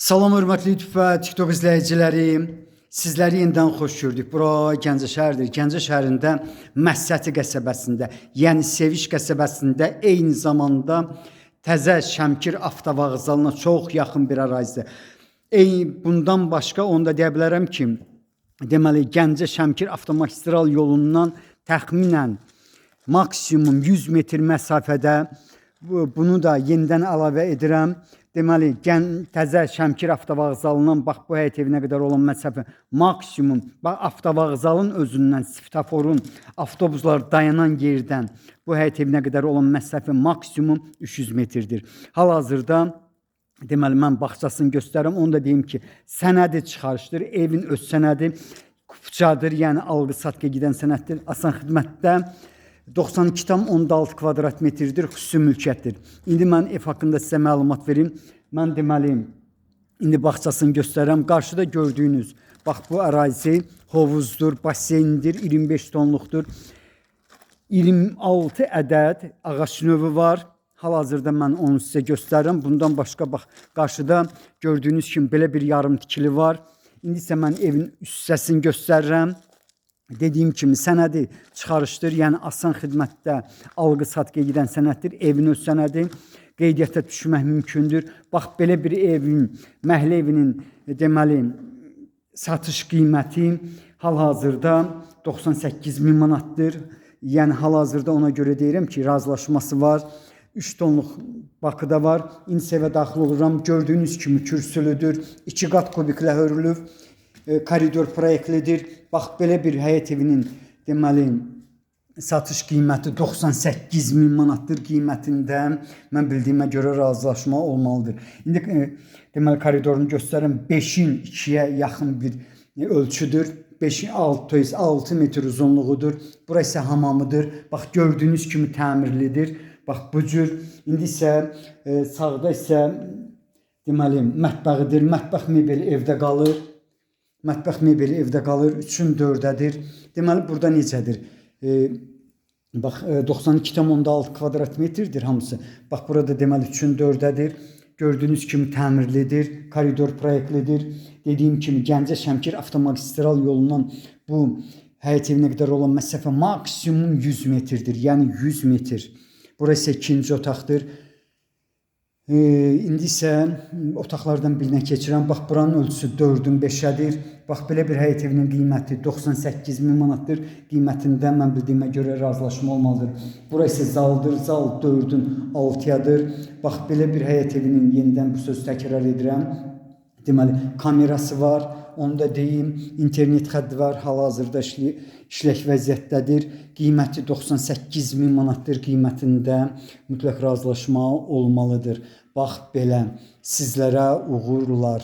Salam hörmətli YouTube və TikTok izləyiciləri. Sizləri yenidən xoş gördük. Bura Gəncə şəhəridir. Gəncə şəhərində Məhsəti qəsəbəsində, yəni Seviş qəsəbəsində eyni zamanda Təzə Şəmkir avtovağzalına çox yaxın bir ərazidə. Bundan başqa onu da deyə bilərəm ki, deməli Gəncə Şəmkir avtomagistral yolundan təxminən maksimum 100 metr məsafədə bunu da yenidən əlavə edirəm. Deməli, Təzə Şəmkir avtovağzalından bax bu həyət evinə qədər olan məsafə maksimum bax avtovağzalın özündən svetoforun avtobuslar dayanan yerdən bu həyət evinə qədər olan məsafə maksimum 300 metrdir. Hal-hazırda deməli mən bağçasını göstərirəm. Onu da deyim ki, sənədi çıxarışdır. Evin öz sənədi kupçadır, yəni alqı-satqıya gedən sənəddir. Asan xidmətdə 92,6 kvadrat metrdir, xüsusi mülkiyyətdir. İndi mən ev haqqında sizə məlumat verim. Mən deməli indi bağçasını göstərirəm. Qarşıda gördüyünüz bax bu ərazi hovuzdur, baseyndir, 25 tonluqdur. 26 ədəd ağac növü var. Hal-hazırda mən onu sizə göstərirəm. Bundan başqa bax qarşıda gördüyünüz kimi belə bir yarım tikili var. İndi isə mən evin üst hissəsini göstərirəm. Dediyim kimi sənədi çıxarışdır, yəni asan xidmətdə alqı-satqıya gedən sənəddir, evin öz sənədi. Qeydiyyata düşmək mümkündür. Bax belə bir evin, məhəllə evinin deməli satış qiyməti hal-hazırda 98 min manatdır. Yəni hal-hazırda ona görə deyirəm ki, razılaşması var. 3 tonluq Bakıda var. İndi evə daxil oluram. Gördüyünüz kimi kürsülüdür. 2 qat kubiklə hörülüb. Koridor proyektlidir. Bax belə bir həyət evinin deməli satış qiyməti 98 min manatdır qiymətində. Mən bildiyimə görə razılaşma olmalıdır. İndi deməli koridorunu göstərirəm. 5-in 2-yə yaxın bir ölçüdür. 5 6 6 metr uzunluğudur. Bura isə hamamıdır. Bax gördüyünüz kimi təmirlidir. Bax bu cür. İndi isə sağda isə deməli mətbəxidir. Mətbəx mebeli evdə qalır. Mətbəx mebeli evdə qalır. 3-ün 4-ədir. Deməli burada necədir? Bax 92,6 kvadrat metrdir hamısı. Bax burada deməli 3-ün 4-ədir. Gördüyünüz kimi təmirlidir, koridor proyektlidir. Dediyim kimi Gəncə Şəmkir avtomagistral yolundan bu həyət evinə qədər olan məsafə maksimum 100 metrdir. Yəni 100 metr. Burası isə ikinci otaqdır. İndi isə otaqlardan birinə keçirəm. Bax buranın ölçüsü 4-ün 5-ədir. Bax belə bir həyət evinin qiyməti 98 min manatdır. Qiymətində mən bildiyimə görə razılaşma olmalıdır. Bura isə zaldır. Zal 4-ün 6-yadır. Bax belə bir həyət evinin yenidən bu sözü təkrar edirəm. Deməli kamerası var. Onu da deyim. İnternet xətti var. Hal-hazırda işlək vəziyyətdədir. Qiyməti 98 min manatdır qiymətində. Mütləq razılaşma olmalıdır. Bax belə sizlərə uğurlar.